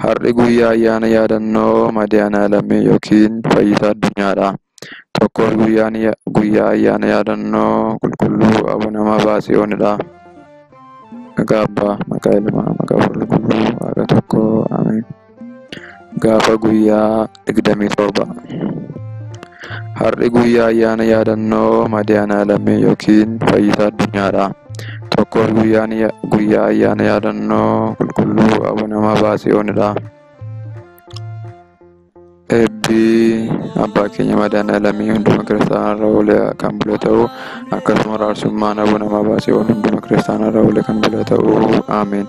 Har'i guyyaa ayyaana yaadannoo Madiyaanaalamii yookiin Fayyisaa Addunyaadha. Tokkos guyyaa ayyaana yaadannoo Qulqulluu Abuna Mabaasiyoonidha. Maqaa Abbaa, maqaa Ilmaa, maqaa Hafuura Qulqulluu, Waaqa tokko, Ameen. Gaafa guyyaa 27. Har'i guyyaa ayyaana yaadannoo Madiyaanaalamii yookiin Fayyisaa Addunyaadha. Tokkos guyyaa ayyaana yaadannoo Qulqulluu Abuna Mabaasiyoonidha. Eebbi abbaa keenya Madiyaanaalamii hunduma kiristaanarra oolee kan bule ta'u, akkasuma araarsummaan Abuna Mabaasiyoon hunduma kiristaanarra oolee kan bule ta'u, Ameen.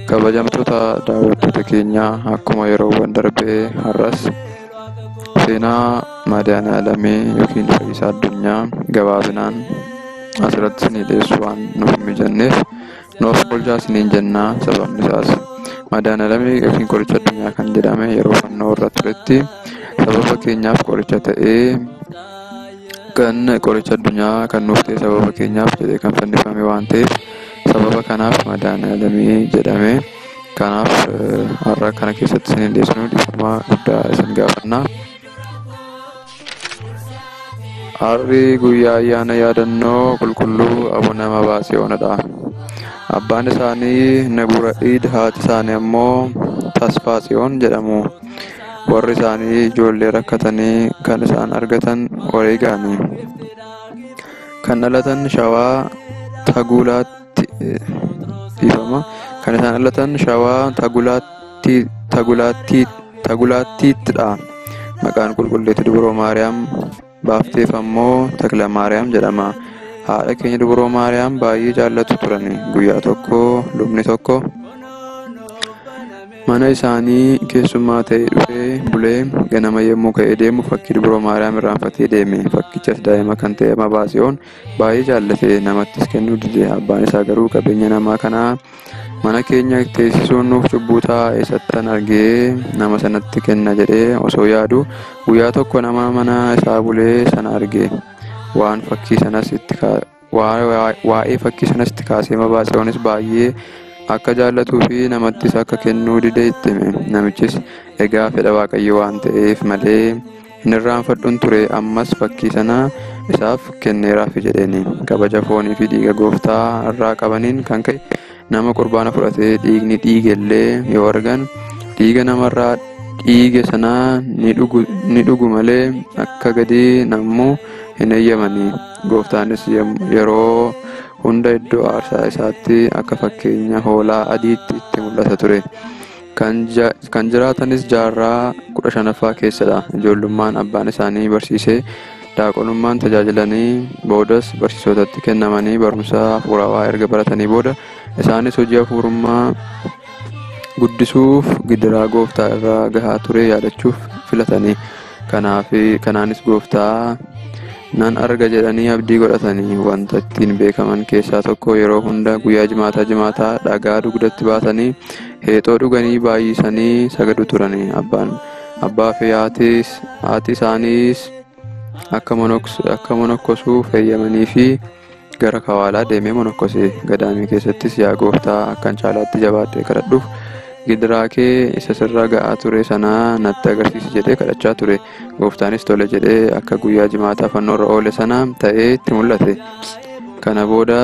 Kabajamtoota daawwattoota keenyaa, akkuma yeroowwan darbee har'as seenaa Madiyaanaalamii yookiin Fayyisaa Addunyaa gabaabinaan asirratti isinii dhiyeessuu waan nuuf hin mijanneef nuuf oolchaa isiniin jennaa. Sababni isaas Madiyaanaalamii yookiin qoricha addunyaa kan jedhame yeroo fannoo irra turetti sababa keenyaaf qoricha ta'ee, kan qoricha addunyaa kan nuuf ta'e sababa keenyaaf jedhee kan fannifame waan ta'eef, sababa kanaaf Madiyaanaalamii jedhame. Kanaaf har'a kana keessatti isiniin dhiyeessinu dhiifama guddaa isin gaafanna. Har'i guyyaa ayyaana yaadannoo Qulqulluu Abuna Mabaasiyoonidha. Abbaan isaanii Nabura'iid, haati isaanii ammoo Tasfaatsiyoon jedhamu. Warri isaanii ijoollee rakkatanii kan isaan argatan wareegaani. Kan dhalatan Shawaa Tagulaatti dhiifama. Kan isaan dhalatan Shawaa Tagulaatti Tagulaatti Tagulaattiittidha. Maqaan Qulqulleettii Dubroo Maariyaam baafteef ammoo Takla Maariyaam jedhama. Haadha keenya Dubroo Maariyaam baay'ee jaallatu turani. Guyyaa tokko lubni tokko mana isaanii keessummaa ta'ee dhufee bulee ganama yommuu ka'ee deemu fakkii Dubroo Maariyaam irraanfatee deeme. Fakkichas daa'ima kan ta'e Mabaasiyoon baay'ee jaallate, namattis kennuu dide. Abbaan isaa garuu qabeenya namaa kanaa mana keenya teessisuun nuuf cubbuu ta'a, eessattan argee nama sanatti kenna jedhee osoo yaadu guyyaa tokko nama mana isaa bulee sana arge. Waan fakkii sanas itti waa'ee fakkii sanas itti kaasee Mabaasiyoonis baay'ee akka jaallatuu fi namattis akka kennuu dide itti hime. Namichis egaa fedha Waaqayyoo waan ta'eef malee hin irraanfadhuun ture, ammas fakkii sana isaaf kenneeraaf jedheeni. Kabaja foonii fi dhiiga gooftaa irraa qabaniin kan ka'e nama qurbaana fudhatee dhiigni dhiigellee yoo argan dhiiga namarraa dhiige sanaa ni dhugu malee akka gadi namuu hin eeyyamani. Gooftaanis yeroo hunda iddoo aarsaa isaatti akka fakkeenya hoolaa adiitti itti mul'ata ture. Kan jiraatanis jaarraa 15ffaa keessadha. Ijoollummaan abbaan isaanii barsiisee daaqonummaan tajaajilanii boodas barsiisotatti kennamanii barumsa hafuurawaa erga baratanii booda isaanis hojii hafuurummaa guddisuuf gidiraa gooftaa irraa gahaa ture yaadachuuf filatanii. Kanaanis gooftaa nan arga jedhanii abdii godhatanii. Wanta ittiin beekaman keessaa tokko yeroo hunda guyyaa jimaataa jimaataa dhagaa dugdatti baatanii heexoo dhuganii baay'isanii sagadu turanii. Abbaa fi haati isaaniis akka monokkosuuf eeyyamanii fi gara kawaalaa deemee monokkose. Gadaamii keessattis yaa gooftaa, akkan caalaatti jabaadhee kadhadhuuf gidiraa kee isa sirra ga'aa ture sanaa natti agarsiisi jedhee kadhachaa ture. Gooftaanis tole jedhee akka guyyaa jimaataa fannoo irra oole sana ta'ee itti mul'ate. Kana booda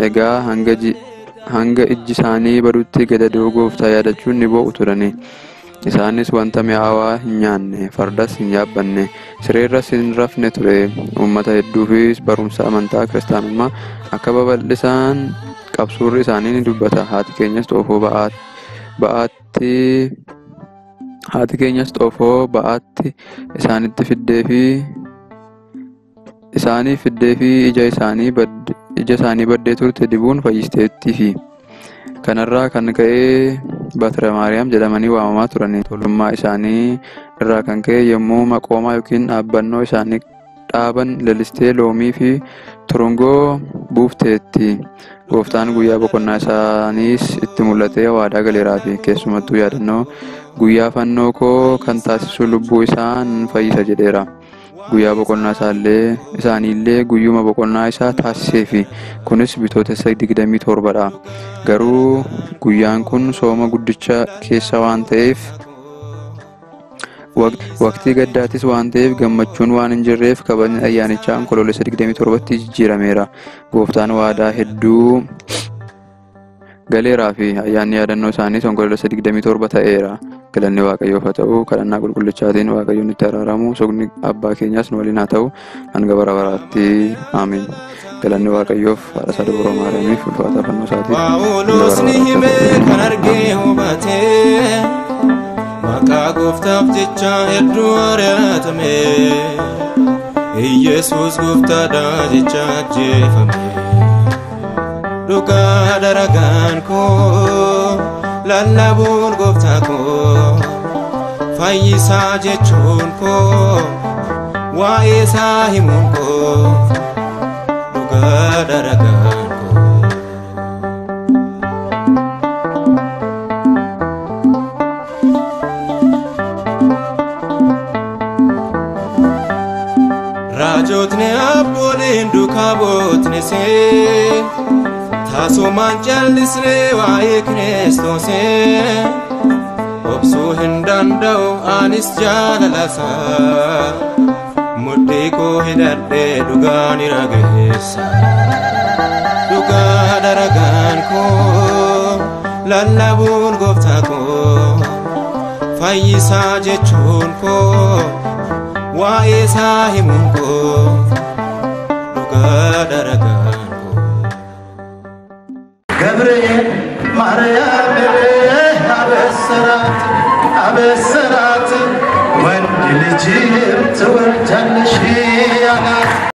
egaa hanga ijji isaanii badutti gadadoo gooftaa yaadachuun ni boo'u turani. Isaanis wanta mi'aawaa hin nyaanne, fardas hin yaabbanne, sireerras hin rafne ture. Uummata hedduufis barumsa amantaa kiristaanummaa akka babal'isaan qabsuurri isaanii ni dubbata. Haati keenyas xoofoo ba'aatti haati keenyas xoofoo ba'aatti isaanitti fiddee fi isaaniif fiddee fi ija isaanii baddee turte dibuun fayyisteettiifi. Kanarraa kan ka'e Batira Maariyaam jedhamanii waamamaa turani. Tolummaa isaanii irraa kan ka'e yommuu maqoomaa yookiin dhaabbannoo isaanii dhaaban lelistee loomii fi turungoo buufteetti. Gooftaan guyyaa boqonnaa isaaniis itti mul'atee waadaa galeeraafi. Keessumattuu yaadannoo guyyaa fannoo koo kan taasisu lubbuu isaa nan fayyisa jedheera. Guyyaa boqonnaa isaaniillee guyyuma boqonnaa isaa taasiseefi. Kunis Bitootessa 27 dha. Garuu guyyaan kun sooma guddicha keessa waan ta'eef, waqtii gaddaattis waan ta'eef, gammachuun waan hin jirreef kabajni ayyaanichaa Onkoloolessa 27tti jijjiirameera. Gooftaan waadaa hedduu galeeraa fi ayyaanni yaadannoo isaaniis Onkoloolessa 27 ta'eera. Galanni Waaqayyoof haa ta'u, kadhannaa qulqullichaatiin Waaqayyoon itti araaramu, sogni abbaa keenyaas nu waliin haa ta'u hanga bara baraatti. Ameen. Galanni Waaqayyoof, haadha isaa Dubroo Maariyaamiif, ulfaataa fannoo isaatiif hanga bara Phaawulos ni baraatti haa hime ta'u. kan argee hubatee, maqaa gooftaaf jecha hedduu ari'atame, Iyesuus gooftaadha jecha ajjeefame. Dhugaa daragaan koo lallabuun gooftaa koo, fayyisaa jechuun koo, waa'ee isaa himuun koo, dhugaa daragaan koo. Raajotni abbooliin duukaa bootnisee taasumaan callisnee waa'ee Kiristoosee obsuu hin danda'u anis jaalalasaa mudhii koo hidhadhee dhugaa ni rageessa. Dhugaa daragaan koo lallabuun gooftaa koo, fayyisaa jechuun koo, waa'ee isaa himuun koo, dhugaa daragaan koo. ገብርኤል ማርያምን አበሰራት አበሰራት፣ ወንድ ልጅም ትወልጃለሽ።